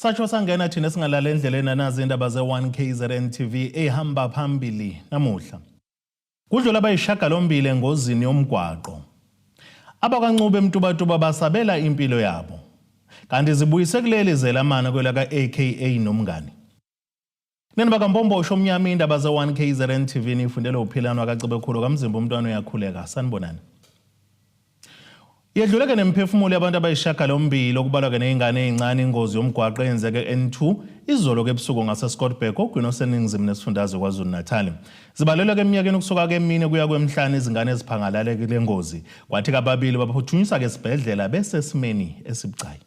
Satsho sangena thina singalala endleleni anazi indaba ze-1 KZN TV ehamba phambili namuhla. Kudlula abayishagalombili engozini yomgwaqo. AbakwaNcube eMtubatuba basabela impilo yabo. Kanti zibuyise kuleli zelamana kwelaka-AKA nomngani. Nini bakaMpombosho omnyama indaba ze-1 KZN TV nifundele uphilano akaCebekhulu kaMzimba umntwana uyakhuleka. Sanibonani. Yedluleke nemiphefumulo yabantu abayishagalombili okubalwa-ke ney'ngane ey'ncane ingozi yomgwaqo eyenzeke e-N2 izolo-ke ebusuku ngaseScottburgh ogwini oseningizimu nesifundazwe KwaZulu-Natal. Zibalelwa-ke eminyakeni ukusuka kemine kuya kwemihlanu izingane eziphangalale kule ngozi. Kwathi kababili baphuthunyiswa-ke esibhedlela besesimeni esibucayi.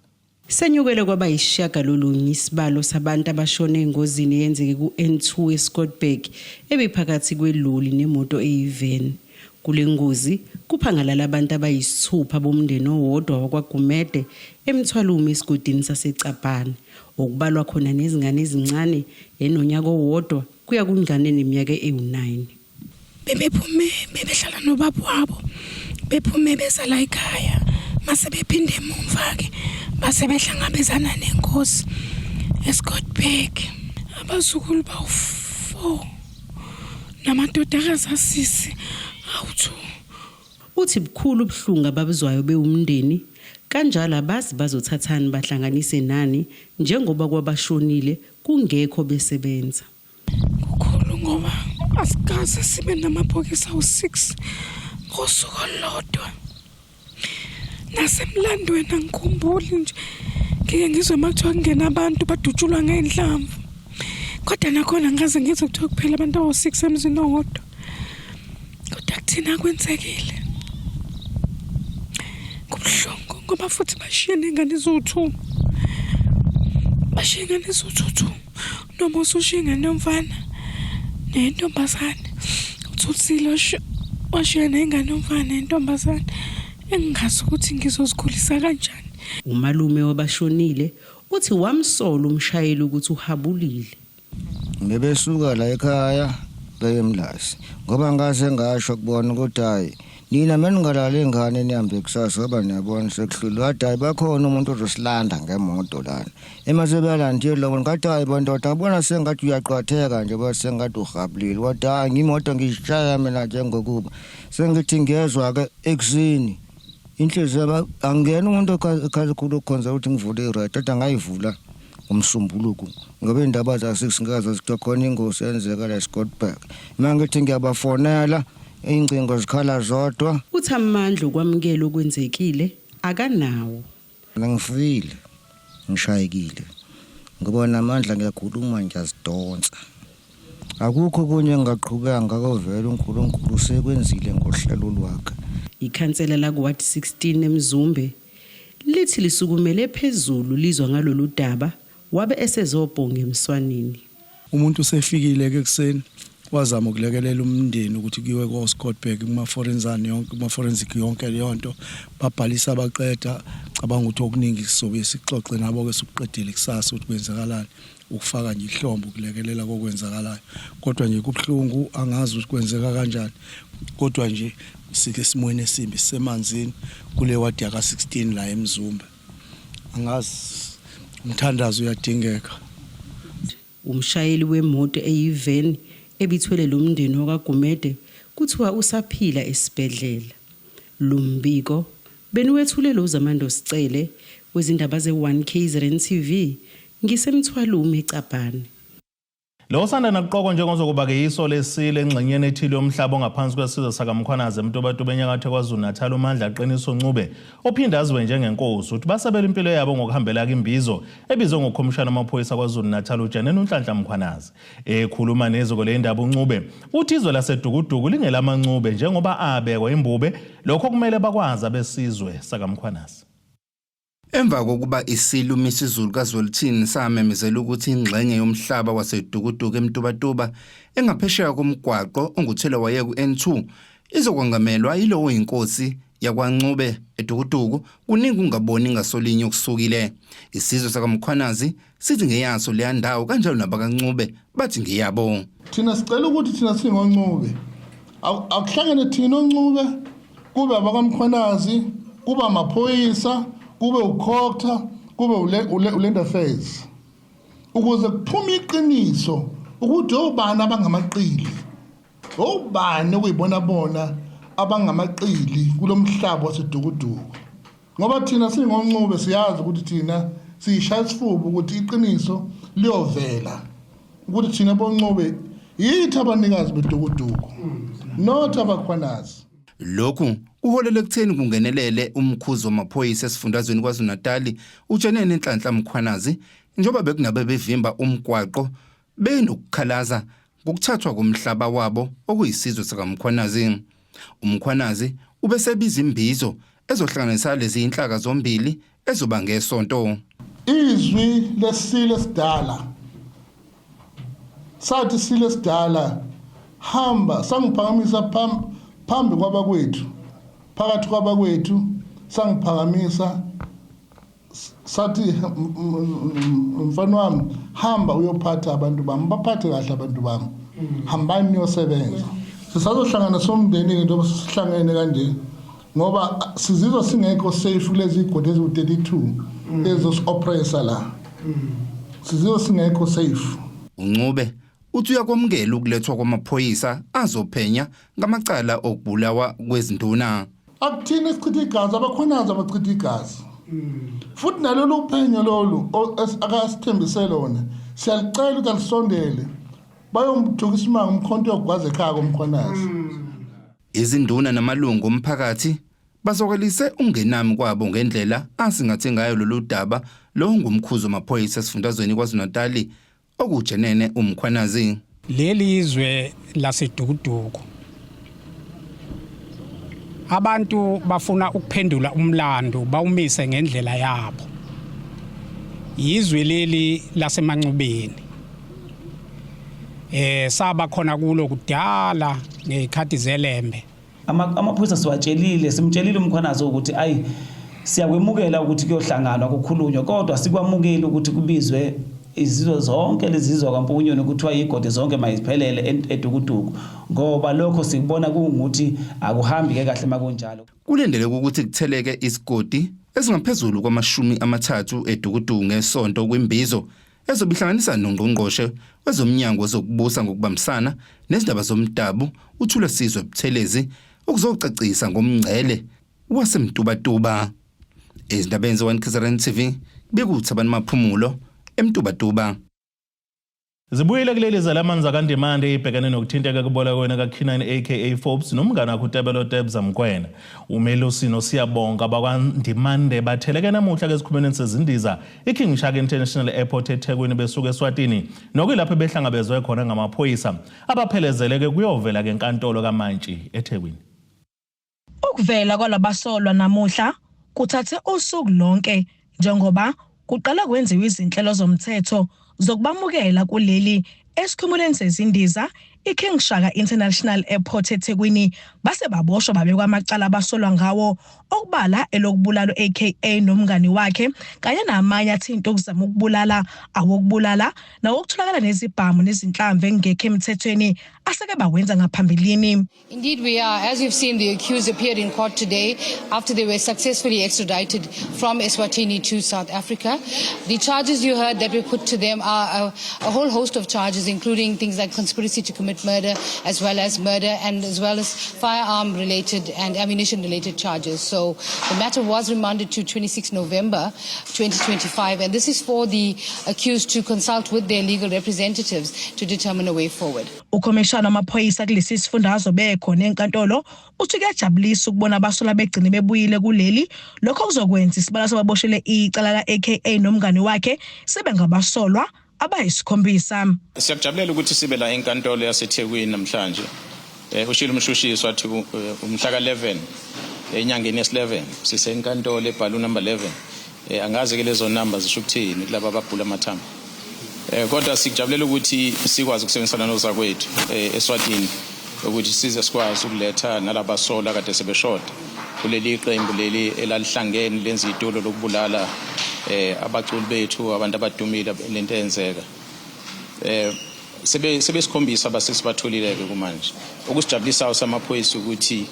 Senyukele kwaba yisishiyagalolunye isibalo sabantu abashone engozini eyenzeke ku-N2 eScottburgh ebiphakathi kweloli nemoto eyiveni. Kule ngozi kuphangalale abantu abayisithupha bomndeni owodwa wakwaGumede eMthwalume esigodini saseCabhane, okubalwa khona nezingane ezincane enonyaka owodwa kuya kwingane eneminyaka ewu-9. Bebephume bebehlala nobaba wabo bephume beza la ekhaya mase bephinde emumva-ke base behlangabezana nenkosi eScottburgh. Abazukulu bawu-4 namadodakazi asisi awu-2. Uthi bukhulu ubuhlungu ababuzwayo bewumndeni, kanjalo abazi bazothathani bahlanganise nani njengoba kwabashonile kungekho obesebenza. Kukhulu ngoba asikaze sibe namabhokisi awu-6 ngosuku olulodwa. Nasemlandweni angikhumbuli nje ngike ngizwe uma kuthiwa kungena abantu badutshulwa ngey'nhlamvu. Kodwa nakhona ngikaze ngizwe kuthiwa kuphela abantu awu-6 emzini owodwa. Kodwa kuthina kwenzekile. Kubuhlungu ngoba futhi bashiye ney'ngane eziwu-2. Bashiye iy'ngane eziwu-two two. Noma usushiya ingane yomfana nentombazane uthuthile washiya nengane yomfana nentombazane engingazi ukuthi ngizozikhulisa kanjani. Umalume wabashonile uthi wamsola umshayeli ukuthi uhabulile. Bebesuka la ekhaya beye eMlazi ngoba ngase ngasho kubona ukuthi hhayi Nina meningalali ingane nihambe kusasa ngoba niyabona sekuhlule. Wathi hayi bakhona umuntu ozosilanda ngemoto lana. Ema sebelandile lo ngathi hayi bondoda ngabona sengathi uyaqwatheka nje bathi sengathi uhabulile. Wathi hayi ngimoto ngiyishaya mina njengokuba sengithi ngiyezwa ke ekuseni inhliziyo angena umuntu okhalikhulu okhonza ukuthi ngivule i-radio kodwa ngayivula ngomsombuluko ngoba iy'ndaba za-six ngikaze zithiwa khona ingozi eyenzeka la eScottburgh. Uma ngithi ngiyabafonela Ingcingo zikhala zodwa. Uthi amandla okwamukela okwenzekile akanawo. Ngifile, ngishayekile ngoba namandla ngiyakhuluma ngiyazidonsa. Akukho okunye engingaqhubeka ngako vele uNkulunkulu usekwenzile ngohlelo lwakhe. Ikhansela laku-Ward 16 eMzumbe lithi lisukumele phezulu lizwa ngalolu daba Wabe esezobhonga emswaneni. Umuntu usefikile ke ekuseni wazama ukulekelela umndeni ukuthi kuyiwe ko-Scottburgh kuma-forenzani yonke kuma-forensic yonke leyo nto babhalisa baqeda cabanga ukuthi okuningi sizobuye sikuxoxe nabo-ke sikuqedele kusasa ukuthi kwenzakalani ukufaka nje ihlombe ukulekelela kokwenzakalayo kodwa nje kubuhlungu angazi ukuthi kwenzeka kanjani kodwa nje sike esimweni esimbi sisemanzini kule wadi yaka-16 la eMzumbe Angazi umthandazo uyadingeka. Umshayeli wemoto eyiveni ebithwele lo mndeni wakwaGumede kuthiwa usaphila esibhedlela. Lo mbiko beniwethulelwe uZamando Sicele wezindaba ze-1 KZN TV ngiseMthwalume eCabhane. Lo osanda nakuqokwa njengozokuba-ke yiso lesile engxenyeni ethile yomhlaba ongaphansi kwesizwe sakaMkhwanazi eMtubatuba enyakatho KwaZulu-Natal uMandla Qiniso Ncube ophinde aziwe njengenkosi uthi basabela impilo yabo ngokuhambela imbizo ebizwe ngokhomishana wamaphoyisa KwaZulu-Natal uJenene uNhlanhla Mkhwanazi. Ekhuluma neziko le ndaba uNcube uthi izwe laseDukuduku lingelamaNcube njengoba abekwa imbube lokho kumele bakwazi abesizwe sakaMkhwanazi. Emva kokuba iSilo uMisizulu kaZwelithini samemezela ukuthi ingxenye yomhlaba waseDukuduku eMtubatuba engaphesheya komgwaqo onguthelawayeka u-N2 izokwengamelwa yilowo yinkosi yakwaNcube eDukuduku, kuningi ukungaboni ngasolinye okusukile. Isizwe sakaMkhwanazi sithi ngeyaso leya ndawo kanjalo nabakaNcube bathi ngeyabo. Thina sicela ukuthi thina singoNcube akuhlangene thina oNcube kube abakaMkhwanazi kube amaphoyisa kube uCogta kube uLand Affairs. Ukuze kuphume iqiniso ukuthi obani abangamaqili, obani okuyibona bona abangamaqili kulomhlaba waseDukuduku. Ngoba thina singoNcube siyazi ukuthi thina siyishaya isifuba ukuthi iqiniso liyovela ukuthi thina boNcube yithi abanikazi beDukuduku, not abakhwanazi. Lokhu kuholele ekutheni kungenelele umkhuzi wamaphoyisa esifundazweni KwaZulu-Natali uJenene Nhlanhla Mkhwanazi njengoba bekunabe bevimba umgwaqo benokukhalaza ngokuthathwa komhlaba wabo okuyisizwe sakaMkhwanazi. UMkhwanazi ubesebiza imbizo ezohlanganisa lezi inhlaka zombili ezoba ngesonto. Izwi lesilo esidala sathi isilo esidala hamba sangiphakamisa phambi kwabakwethu phakathi kwabakwethu sangiphakamisa sathi mfana wami hamba uyophatha abantu bami baphathe kahle abantu bami hambani niyosebenza sisazohlangana somndeni-ke njengoba sihlangene kanje ngoba sizizwa singekho safe kulezi igodi eziwu-32 ezosi-oppressa la sizizwa singekho safe. UNcube uthi uyakwamukela ukulethwa kwamaphoyisa azophenya ngamacala okubulawa kwezinduna. Akuthina esichitha igazi, abakhonazi abachitha igazi. Futhi nalolu phenyo lolu akasithembise lona siyalicela ukuthi alisondele bayomthuka isimanga umkhonto uyogwaza ekhaya komkhwanazi. Izinduna namalungu omphakathi bazwakalise ukungenami kwabo ngendlela asingathe ngayo lolu daba lo ngumkhuzi wamaphoyisa esifundazweni KwaZulu-Natali okujenene uMkhwanazi. Leli izwe laseDukuduku abantu bafuna ukuphendula umlando bawumise ngendlela yabo. Yizwe leli laseMancubeni. Saba khona kulo kudala ngezikhathi zelembe. Amaphoyisa siwatshelile, simtshelile uMkhwanazi ukuthi ayi siyakwemukela ukuthi kuyohlanganwa kukhulunywe, kodwa sikwamukeli ukuthi kubizwe izizwe zonke lezizwe kwaMpukunyoni kuthiwa igodi zonke mayiziphelele eDukuduku, ngoba lokho sikubona kungukuthi akuhambi ke kahle makunjalo. Kulindeleke ukuthi kutheleke isigodi esingaphezulu kwamashumi amathathu eDukuduku ngesonto kwimbizo ezobe ihlanganisa noNgqongqoshe wezoMnyango wezokuBusa ngokuBambisana neziNdaba zoMdabu uThulasizwe Buthelezi ukuzocacisa ngomngcele waseMtubatuba. Ezindabeni ze-One KZN TV bekuwuThabani Maphumulo eMtubatuba. Zibuyile kuleli zelamani zakaNdimande ibhekene nokuthinteka kubolekweni kaKeenan aka Forbes nomngane wakhe uTebelo Tebza Mkwena. UMelusi noSiyabonga bakwaNdimande batheleke namuhla esikhumulweni sezindiza iKing Shaka International Airport eThekwini besuka eSwatini nokuyilapho behlangabezwe khona ngamaphoyisa abaphelezeleke kuyovela ke enkantolo kaMantshi eThekwini. Ukuvela kwalabasolwa namuhla kuthathe usuku lonke njengoba kuqala kwenziwa izinhlelo zomthetho zokubamukela kuleli esikhumulweni sezindiza iKing Shaka International Airport eThekwini base baboshwa babekwa amacala abasolwa ngawo okubala elokubulala u-AKA nomngani wakhe kanye namanye athinta ukuzama ukubulala, awokubulala nawokutholakala nezibhamu nezinhlamvu engekho emthethweni aseke bawenza ngaphambilini. Indeed, we are. As you've seen, the accused appeared in court today after they were successfully extradited from Eswatini to South Africa. The charges you heard that were put to them are a whole host of charges, including things like conspiracy to commit murder, as well as murder, and as well as firearm-related and ammunition-related charges. So the matter was remanded to 26 November 2025, and this is for the accused to consult with their legal representatives to determine a way forward. Ukhomishana wamaphoyisa kulesi sifundazwe bekhona enkantolo uthi kuyajabulisa ukubona abasolwa begcine bebuyile kuleli. Lokho kuzokwenza isibalo sababoshele icala la-AKA nomngani wakhe sibe ngabasolwa abayisikhombisa. Siyakujabulela ukuthi sibe la enkantolo yaseThekwini namhlanje. Ushilo umshushisi wathi umhla ka-11 enyangeni yesi-11 sisenkantolo ebhalwe number 11. Angazi ke lezo number zisho ukuthini kulaba ababhula amathambo. Kodwa sikujabulela ukuthi sikwazi ukusebenzisana nozakwethu eSwatini ukuthi size sikwazi ukuletha nalabasola kade sebeshoda kuleli qembu leli elalihlangene lenza itulo lokubulala abaculi bethu, abantu abadumile lento eyenzeka. Sebesikhombisa abasesibatholile ke kumanje. Okusijabulisayo samaphoyisa ukuthi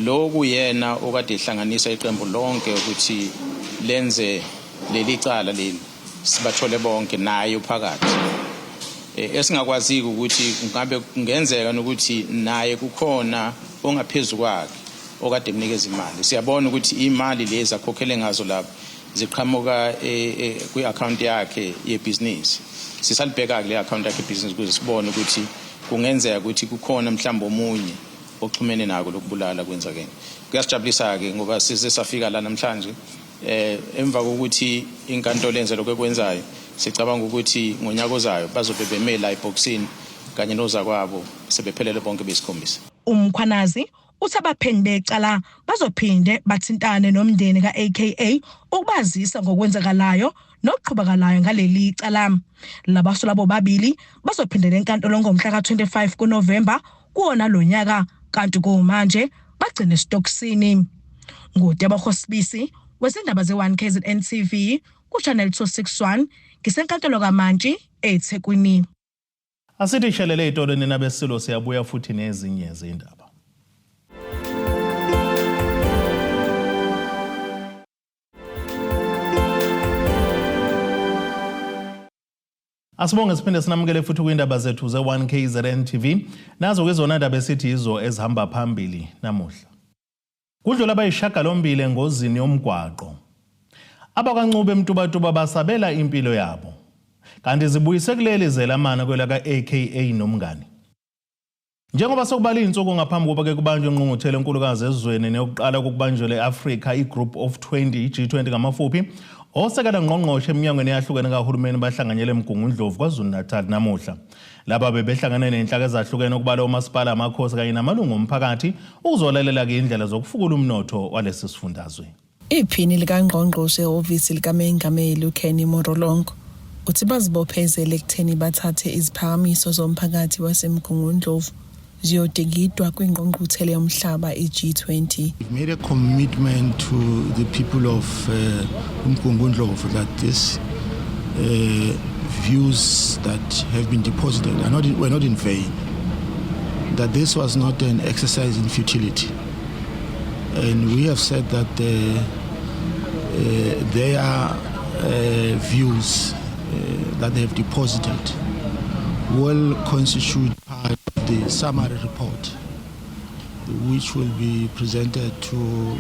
lo kuyena okade ehlanganisa iqembu lonke ukuthi lenze leli cala leli. Sibathole bonke naye uphakathi. Eh, esingakwaziki ukuthi ngabe kungenzeka nokuthi naye kukhona ongaphezulu kwakhe okade emnikeza imali. Siyabona ukuthi imali lezi akhokhele ngazo lapha ziqhamuka e, e, kwi-akhawunti yakhe yebhizinisi. Sisalibheka-ke le akhawunti yakhe yebhizinisi ukuze sibone ukuthi kungenzeka ukuthi kukhona mhlawumbe omunye oxhumene nako lokubulala kwenzakene. Kuyasijabulisa-ke ngoba size safika la namhlanje eh emva kokuthi inkantolo yenze lokho ekwenzayo sicabanga ukuthi ngonyaka ozayo bazobe beme la ebhokisini kanye nozakwabo sebephelele bonke besikhombisa. UMkhwanazi uthi abaphenyi becala bazophinde bathintane nomndeni ka-AKA ukubazisa ngokwenzakalayo nokuqhubakalayo ngaleli cala. Labasolwa bobabili bazophindela enkantolo ngomhla ka-25 kuNovemba kuwona lo nyaka kanti kumanje bagcine esitokisini. NguTebogo Sibisi wezindaba ze-1 KZN TV ku-Channel 261 ngisenkantolo kaMantshi eThekwini. Asithi shelele itolo nina besilo siyabuya futhi nezinye zindaba. Asibonge siphinde sinamukele futhi kwindaba zethu ze-1 KZN TV. Nazo ke zona ndaba esithi yizo ezihamba phambili namuhla. Kudlula abayishagalombili engozini yomgwaqo. AbakwaNcube eMtubatuba basabela impilo yabo. Kanti zibuyise kuleli zelamana kwelaka-AKA nomngani. Njengoba sokubala iy'nsuku ngaphambi kokuba ke kubanjwe ingqungquthela enkulukazi ezweni neyokuqala kokubanjelwa e-Afrika i-Group of 20 i-G20 ngamafuphi osekela ngqongqoshe eminyangweni eyahlukene kahulumeni bahlanganyele eMgungundlovu KwaZulu-Natal namuhla. Laba bebehlangene nenhlaka ezahlukene okubala omasipala amakhosi kanye namalungu omphakathi ukuzolalela-ke indlela zokufukula umnotho walesi sifundazwe. Iphini likaNgqongqoshe ehhovisi likaMengameli uKenny Morolong uthi bazibophezele ekutheni bathathe iziphakamiso zomphakathi waseMgungundlovu ziyodingidwa kwingqungquthela yomhlaba i-G20. We've made a commitment to the people of uh, Umgungundlovu that this uh, views that have been deposited are not, were not in vain, that this was not an exercise in futility. And we have said that uh, uh, their uh, views uh, that they have deposited will constitute part of the summary report, which will be presented to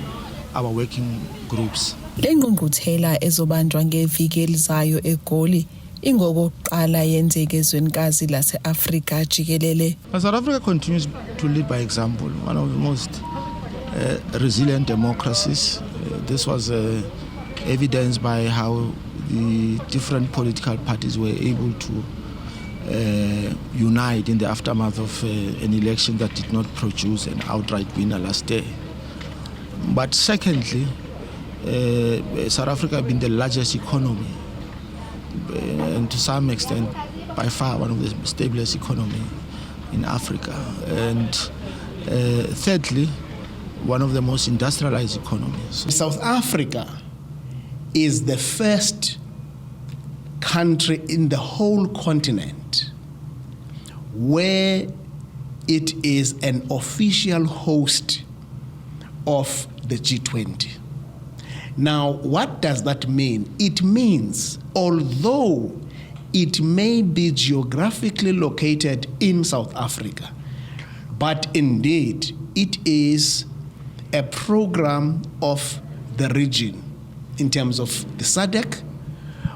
our working groups. Le ngqungquthela ezobanjwa ngeviki elizayo eGoli ingokokuqala yenzeke ezwenikazi lase-Afrika jikelele. But South Africa continues to lead by example, one of the most uh, resilient democracies. Uh, this was uh, evidenced by how the different political parties were able to uh, unite in the aftermath of uh, an election that did not produce an outright winner last year. But secondly, uh, South Africa being the largest economy, uh, and to some extent, by far one of the stablest economy in Africa. And uh, thirdly, one of the most industrialized economies. South Africa is the first country in the whole continent where it is an official host of the G20. Now, what does that mean? It means although it may be geographically located in South Africa, but indeed it is a program of the region in terms of the SADC,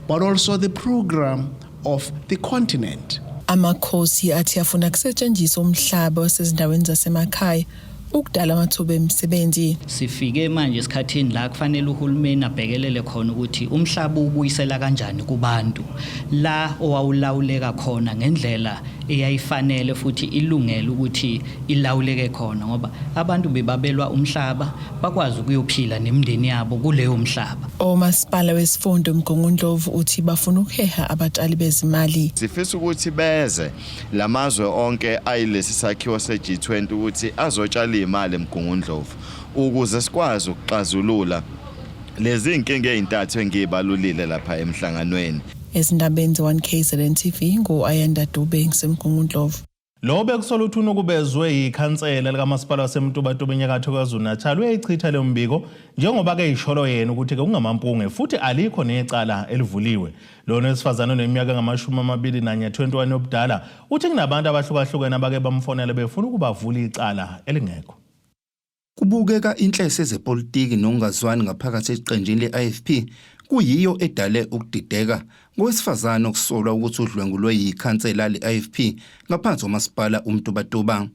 but also the program of the continent. Amakhosi athi afuna kusetshenziswa umhlaba wasezindaweni zasemakhaya ukudala amathuba emisebenzi. Sifike manje esikhathini la kufanele uhulumeni abhekelele khona ukuthi umhlaba ubuyisela kanjani kubantu la owawulawuleka khona ngendlela eyayifanele futhi ilungele ukuthi ilawuleke khona ngoba abantu bebabelwa umhlaba bakwazi ukuyophila nemindeni yabo kuleyo mhlaba. Omasipala wesifunda uMgungundlovu uthi bafuna ukuheha abatshali bezimali. Sifisa ukuthi beze lamazwe onke ayilesi sakhiwo se-G20 ukuthi azotshala imali eMgungundlovu ukuze sikwazi ukuxazulula lezi inkinga ezintathu engiyibalulile lapha emhlanganweni. Ezindabeni ze-1 KZN TV ngu-Ayanda Dube ngiseMgungundlovu. Lo bekusola ukuthi unukubezwe yikhansela likamasipala waseMtubatuba enyakatho KwaZulu-Natal uyayichitha leyo mbiko njengoba ke isholo yena ukuthi ke kungamampunge futhi alikho necala elivuliwe. Lona wesifazane oneminyaka engamashumi amabili nanye 21 yobudala uthi kunabantu abahlukahlukene abake bamfonela befuna ukubavula icala elingekho. Kubukeka inhlese zepolitiki nokungazwani ngaphakathi eqenjini le-IFP kuyiyo edale ukudideka ngowesifazane okusolwa ukuthi udlwengulwe yikhansela le-IFP ngaphansi komasipala uMtubatuba.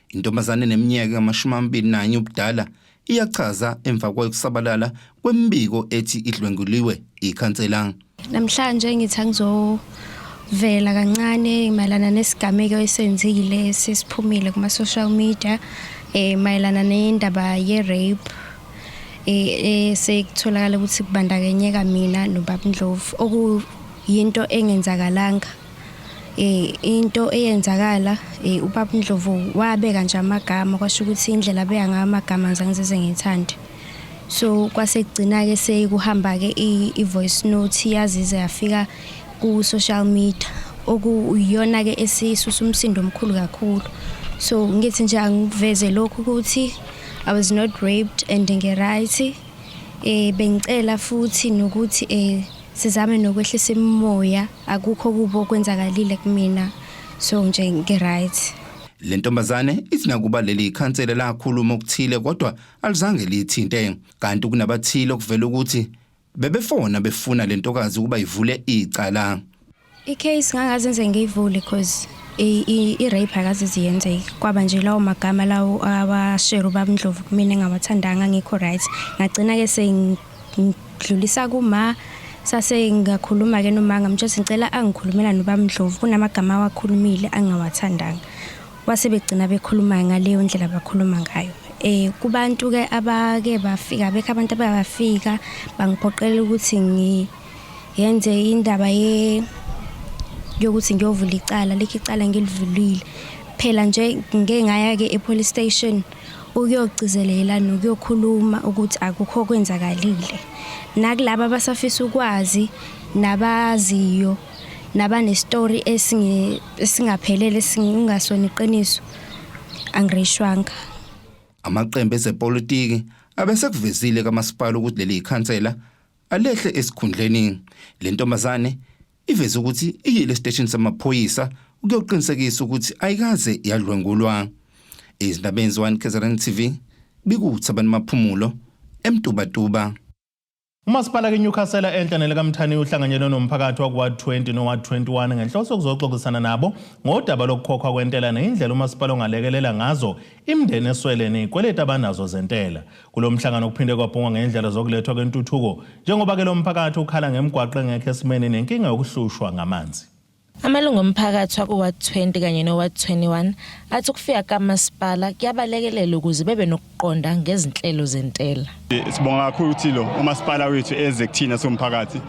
Intombazane eneminyaka engamashumi amabili nanye ubudala iyachaza emva kokusabalala kwemibiko ethi idlwenguliwe ikhansela. Namhlanje ngithi angizovela kancane mayelana nesigameko esenzile sesiphumile kuma social media mayelana nendaba ye rape sekutholakala ukuthi kubandakanyeka mina noBaba Ndlovu, okuyinto engenzakalanga. Into eyenzakala, uBaba Ndlovu wabeka nje amagama, kwasho ukuthi indlela abeka ngayo amagama ngizange ngize ngithande. So kwase kugcina ke sekuhamba ke i-voice note yazize yafika ku social media, okuyiyona ke esisusa umsindo omkhulu kakhulu. So ngithi nje angiveze lokhu ukuthi I was not raped and ngi-right. Bengicela futhi nokuthi sizame nokwehlisa imimoya, akukho kubo okwenzakalile kumina, so nje ngi-right. Le ntombazane ithi nakuba leli khansela lakhuluma okuthile kodwa alizange liyithinte, kanti kunabathile okuvela ukuthi bebefona befuna le ntokazi ukuba ivule icala. I-case ngangazenze ngiyivule because i-rape akaze ziyenzeke. Kwaba nje lawo magama lawo awashare ubaba Ndlovu kumina engawathandanga, ngikho right. Ngagcina ke sengidlulisa kuma, sase ngakhuluma ke noma ngamtshela ngicela angikhulumela nobaba Ndlovu, kunamagama awakhulumile angawathandanga. Wase begcina bekhuluma ngaleyo ndlela abakhuluma ngayo. Kubantu ke abake bafika, bekho abantu abafika bangiphoqela ukuthi ngiyenze indaba ye yokuthi ngiyovula icala. Likho icala ngilivulile phela nje, ngeke ngaya ke e-police station ukuyogcizelela nokuyokhuluma ukuthi akukho kwenzakalile. Nakulabo abasafisa ukwazi nabaziyo nabanestory esingaphelele, esingasona iqiniso, angireyishwanga. Amaqembu ezepolitiki abesekuvezile kamasipala ukuthi leli khansela alehle esikhundleni. Le ntombazane iveze ukuthi iyile esiteshini samaphoyisa ukuyoqinisekisa ukuthi ayikaze yadlwengulwa. Izindabeni ze-1 KZN TV, bikuthi Maphumulo eMtubatuba. Umasipala keNewcastle enhla nelikaMthaniya uhlanganyelwe nomphakathi wakuward 20 noward 21 ngenhloso yokuzoxoxisana nabo ngodaba lokukhokhwa kwentela nendlela umasipala ongalekelela ngazo imindeni eswele nezikweletu abanazo zentela. Kulo mhlangano kuphinde kwabhungwa ngendlela zokulethwa kwentuthuko njengoba ke lo mphakathi ukhala ngemigwaqo engekho esimeni nenkinga yokuhlushwa ngamanzi. Amalungu omphakathi waku-ward 20 kanye no-ward 21 athi ukufika kamasipala kuyabalekelela ukuze bebe nokuqonda ngezinhlelo zentela. Sibonga kakhulu ukuthi lo umasipala wethu eze kuthina somphakathi.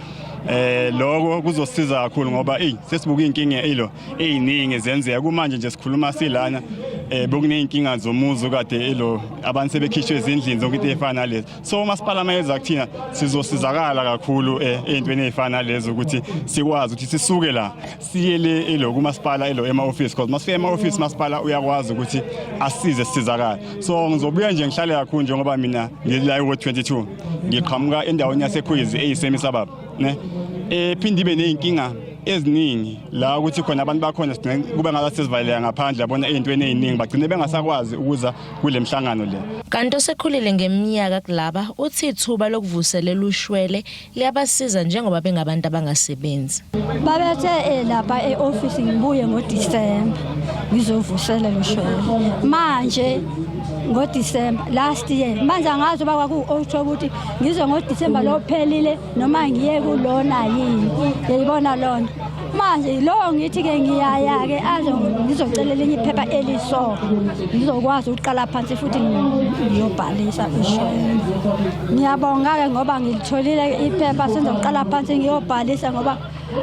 Lokho kuzosiza kakhulu ngoba ey sesibuka inkinga elo eziningi zenzeka kumanje nje sikhuluma silana, bekuneyinkinga zomuzi kade elo abantu sebekhishwe ezindlini, zonke into ezifana nalezi. So umasipala mayeza kuthina sizosizakala kakhulu ey'ntweni ey'fana nalezo, ukuthi sikwazi ukuthi sisuke la siye le elo kumasipala elo ema-office, because masifika ema-office masipala uyakwazi ukuthi asize sisizakale. So ngizobuya nje ngihlale kakhulu njengoba mina ngila e-ward 22, ngiqhamuka endaweni yaseKhwezi eyisemisababa ne ephinde ibe ney'nkinga eziningi la ukuthi khona abantu bakhona sigcine kube ngathi sesivaleleka ngaphandle, yabona, ey'ntweni ey'ningi bagcine bengasakwazi ukuza kule mhlangano le. Kanti osekhulile ngeminyaka kulaba uthi ithuba lokuvuselela ushwele liyabasiza njengoba bengabantu abangasebenzi. Babethe lapha e-ofisi ngibuye ngoDisemba ngizovuselela ushwele. Manje ngoDisemba last year, manje angazi uba kwaku-October ukuthi ngizwe ngoDisemba lo phelile noma ngiye kulona yini, yayibona lona. Manje lo ngithi-ke ngiyaya-ke aze ngizocela elinye iphepha eliso ngizokwazi ukuqala phansi futhi ngiyobhalisa ushwele. Ngiyabonga-ke ngoba ngilitholile iphepha, sengizoqala phansi ngiyobhalisa, ngoba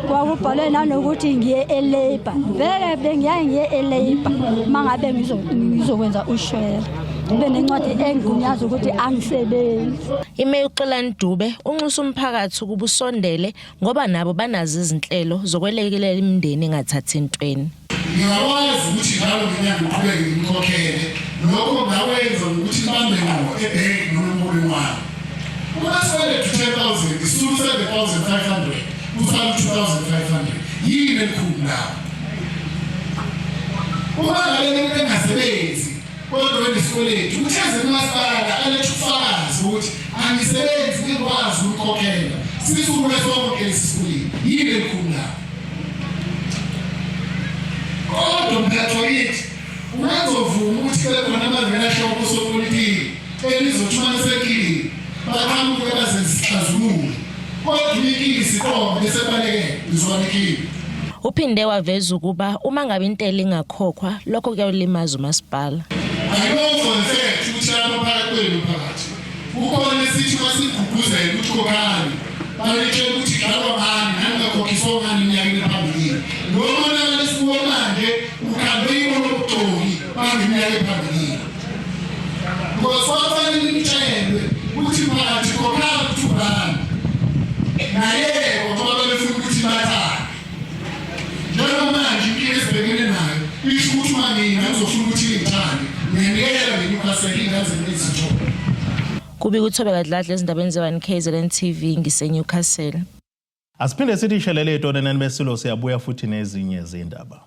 kwakubhalwe nanokuthi ngiye e-labour. Vele bengiyaye ngiye e-labour uma ngabe ngizokwenza ushwele, kube nencwadi engunyaza ukuthi angisebenzi. Imeya uXolani Dube unxusa umphakathi ukuba usondele ngoba nabo banazo izinhlelo zokwelekelela imindeni engathathi entweni. Ngingakwazi ukuthi njalo ngenyanga ngiqhubeke ngimkhokhele. Lokho ngakwenza ngokuthi ngibambe ngqo ebhenki noma emholweni wami. Uma sikweletu 10,000 ngisula u-7,500 kusala u-2,500. Yini elikhulu lapho? Uma ngabe umuntu engasebenzi kodwa enesikweletu uhlezi kumasipala alethe ubufakazi ukuthi angisebenzi ngikwazi ukukhokhela sisule sonke lesi sikweletu. Yini elikhulu lapho? Kodwa mphakathi wakithi ungazovuma ukuthi kube khona abavela shopho sopolitiki elizothi uma besenkingeni baqhamuke bazenze isixazululo kodwa inkinga isiqonde bese balekela ngizoba nenkinga. Uphinde waveza ukuba uma ngabe intela ingakhokhwa lokho kuyawulimaza umasipala. I know for a fact ukuthi lapha phakathi kwenu phakathi kukhona esithi masigqugquzele ukuthi khokhani banitshela ukuthi kudlalwa ngani nangingakhokhiswa ngani eminyakeni ephambilini. Lo monakalo esikuwo manje ukhandwe yibo lobuxoki bangeminyaka ephambilini. Because kwakufanele nitshelwe ukuthi phakathi khokhani R2. Nayekwa ngoba babefuna ukuthi bathande. Njengoba manje inkinga esibhekene nayo isho ukuthi uma mina ngizofuna ukuthi ningithande ngiyanikela ngeNewcastle iy'ngane zenu ezithola. Kubika uThobeka Dladla ezindabeni ze-1 KZN TV ngiseNewcastle. Asiphinde sithi shelele etoneneni besilo siyabuya futhi nezinye izindaba.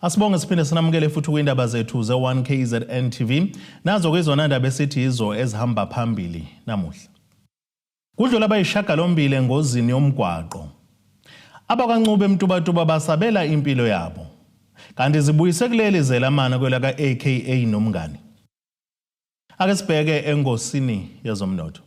Asibonge siphinde sinamukele futhi kwindaba zethu ze-1 KZN TV. Nazo ke izona ndaba esithi yizo ezihamba phambili namuhla. Kudlula abayishagalombili engozini yomgwaqo. AbakwaNcube eMtubatuba basabela impilo yabo. Kanti zibuyise kuleli zelamana kwelaka-AKA nomngani. Ake sibheke engosini yezomnotho.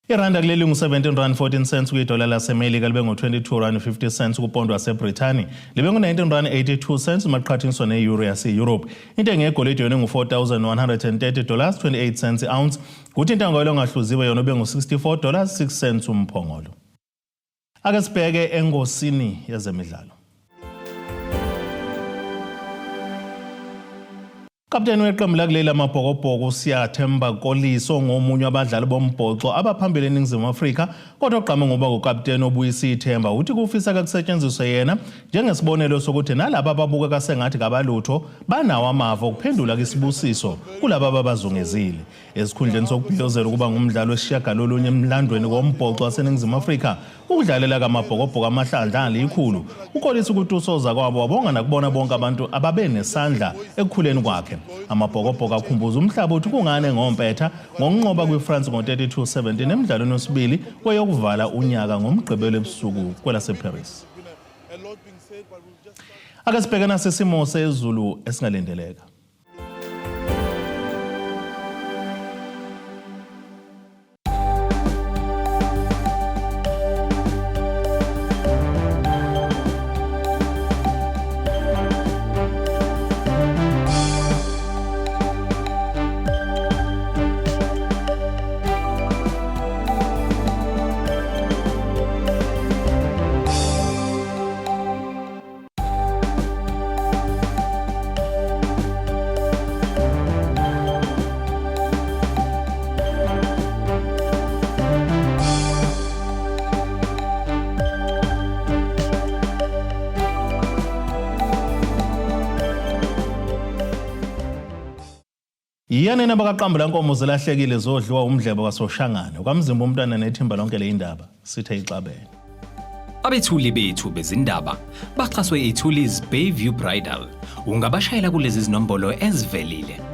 Iranda kuleli ngu-17 rand 14 cents kwidola laseMelika libe ngu-22 rand 50 cents kupondo waseBrithani libe ngu-19 rand 82 cents uma kuqhathaniswa ne-euro yase-Europe. Intengo yegolide yona ingu-4,130 dollars 28 cents i-ounce kuthi intengo yalo engahluziwe yona ube ngu-64 dollars 6 cents umphongolo. Ake sibheke engosini yezemidlalo. Kapteni weqembu lakuleli amaBhokobhoko uSiyathemba Kolisi ongomunye wabadlali bombhoxo abaphambili eNingizimu Afrika kodwa ogqame ngoba ukapteni obuyisa ithemba uthi kufiseka kusetshenziswe yena njengesibonelo sokuthi nalaba ababukeka sengathi kabalutho banawo amava okuphendula kwisibusiso kulaba ababazungezile. Esikhundleni sokubhiyozela ukuba ngumdlali wesishiyagalolunye emlandweni wombhoxo waseNingizimu Afrika, ukudlalela kamaBhokobhoko amahlandla alikhulu, uKolisi ukuthi usoza kwabo wabonga nakubona bonke abantu ababenesandla ekukhuleni kwakhe. AmaBhokobhoko akhumbuza umhlaba ukuthi kungani engompetha ngokunqoba kwiFrance ngo-32-17 emdlalweni wesibili kweyokuvala unyaka ngoMgqibelo ebusuku kwelaseParis. Ake sibheke nasisimo sezulu esingalindeleka. Yiyanini abakaqambula nkomo zilahlekile zodliwa umdlebo kaSoshangane kwaMzimba umntwana nethimba lonke le indaba sithe ixabene. Abethuli bethu bezindaba baxhaswe iThulis Bayview Bridal. Ungabashayela kulezi zinombolo ezivelile.